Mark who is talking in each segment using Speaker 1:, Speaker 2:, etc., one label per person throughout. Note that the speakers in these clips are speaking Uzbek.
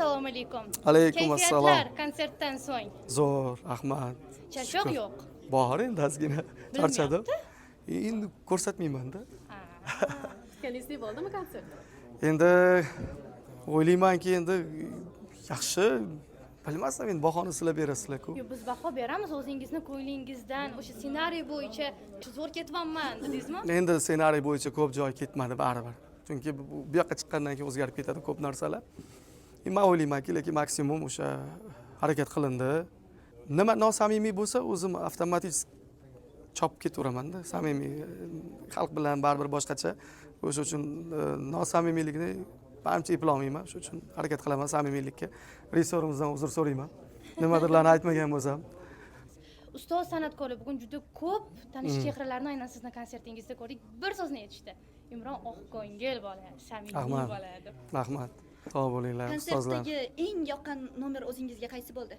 Speaker 1: Assalomu alaykum.
Speaker 2: Alaykum assalom.
Speaker 1: Kayfiyatlar konsertdan so'ng?
Speaker 2: Zo'r, rahmat.
Speaker 1: Charchoq
Speaker 2: Shukur.
Speaker 1: yo'q?
Speaker 2: Bor endi ozgina. Charchadim. Endi ko'rsatmayman-da.
Speaker 3: Kutganingizdek bo'ldimi konsert?
Speaker 2: Endi o'ylaymanki, endi yaxshi. Bilmasam, endi bahoni sizlar berasizlar-ku.
Speaker 1: Yo'q, biz baho beramiz o'zingizni ko'nglingizdan, o'sha ssenariy bo'yicha zo'r ketyapman dedingizmi?
Speaker 2: Endi ssenariy bo'yicha ko'p joy ketmadi baribir. Chunki bu yoqqa chiqqandan keyin o'zgarib ketadi ko'p narsalar. Man o'ylaymanki, lekin maksimum o'sha harakat qilindi. Nima nosamimiy bo'lsa, o'zim avtomatik chopib ketaveraman-da. Samimiy xalq bilan baribir boshqacha. O'sha uchun nosamimiylikni manimcha eplolmayman. Shuning uchun harakat qilaman samimiylikka. Rejissyorimizdan uzr so'rayman, nimadirlarni aytmagan bo'lsam.
Speaker 1: Ustoz san'atkorlar, bugun juda ko'p tanish chehralarni aynan sizni konsertingizda ko'rdik. Bir so'zni aytishdi: "Imron oqko'ngil bola, samimiy
Speaker 2: Rahmat.
Speaker 1: bola", deb.
Speaker 2: Rahmat, sog' bo'linglar, ustozlar.
Speaker 4: Konsertdagi eng yoqqan nomer o'zingizga qaysi bo'ldi?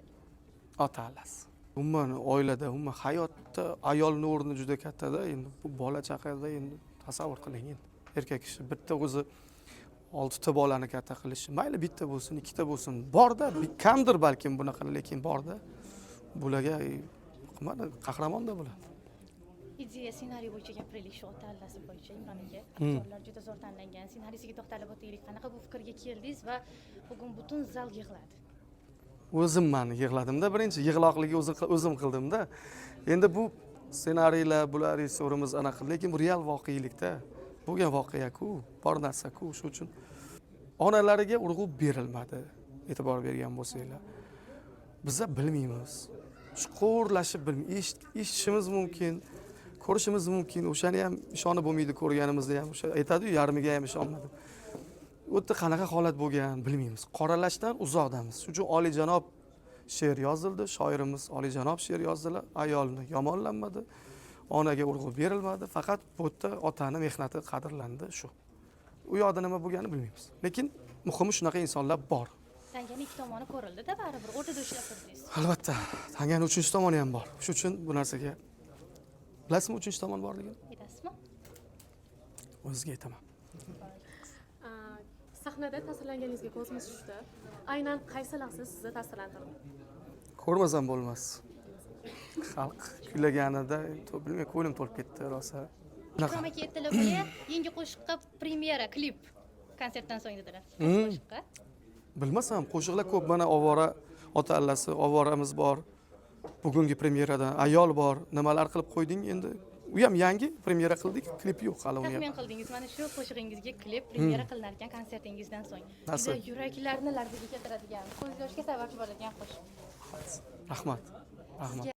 Speaker 2: Ota allasi. Umuman oilada, umuman hayotda ayolni o'rni juda kattada. Endi bu bola chaqada endi tasavvur qiling, endi erkak kishi bitta o'zi oltita bolani katta qilishi, mayli bitta bo'lsin, ikkita bo'lsin, borda, kamdir balkim bunaqa, lekin borda. Bularga mana qahramonda bular.
Speaker 1: Ideya, ssenariy bo'yicha gapiraylik, shu ota allasi bo'yicha, Imron aka. Aktyorlar juda zo'r tanlangan. Ssenariysiga to'xtalib o'taylik. Qanaqa bu fikrga keldingiz va bugun butun zal yig'ladi?
Speaker 2: O'zim man yig'ladimda, birinchi yig'loqligi o'zim qildimda. Endi bu ssenariylar, bular rejissyorimiz anaqa, lekin bu real voqelikda bo'lgan voqea-ku, bor narsa-ku. Shu uchun onalariga urg'u berilmadi, e'tibor bergan bo'lsanglar. Biza bilmaymiz, chuqurlashib bilmay eshitishimiz mumkin, ko'rishimiz mumkin. O'shani ham ishonib bo'lmaydi, ko'rganimizda ham o'sha aytadiyu, yarmiga ham ishonmadim. U yerda qanaqa holat bo'lgan, bilmaymiz, qoralashdan uzoqdamiz. Shuning uchun oliyjanob she'r yozildi, shoirimiz oliyjanob she'r yozdilar. Ayolni yomonlanmadi, onaga urg'u berilmadi, faqat bu yerda otani mehnati qadrlandi. Shu u yoqda nima bo'lganini bilmaymiz, lekin muhimi shunaqa insonlar bor.
Speaker 1: Tangani ikki tomoni ko'rildida, baribir o'rtada ushlab turdingiz.
Speaker 2: Albatta, tangani uchinchi tomoni ham bor. Shuning uchun bu narsaga, bilasizmi uchinchi tomon borligini?
Speaker 1: Aytasizmi?
Speaker 2: O'zizga aytaman.
Speaker 3: Sahnada ta'sirlanganingizga ko'zimiz tushdi. Aynan qaysi lahza sizni ta'sirlantirdi?
Speaker 2: Ko'rmasam bo'lmas, xalq kuylaganida, bilmay, ko'nglim to'lib ketdi rosa.
Speaker 1: Ikrom aka aytdilar, yangi qo'shiqqa premyera, klip konsertdan so'ng dedilar. Qaysi qo'shiqqa?
Speaker 2: Bilmasam, qo'shiqlar ko'p. Mana ovora, ota allasi, ovoramiz bor, bugungi premyeradan ayol bor, nimalar qilib qo'yding. Endi u ham yangi premyera qildik, klip yo'q hali uni ham.
Speaker 1: Taxmin qildingiz, mana shu qo'shig'ingizga klip premyera qilinar ekan konsertingizdan so'ng.
Speaker 2: Nasib.
Speaker 1: Juda yuraklarni larzaga keltiradigan, ko'z yoshga sababchi bo'ladigan qo'shiq.
Speaker 2: Rahmat, rahmat.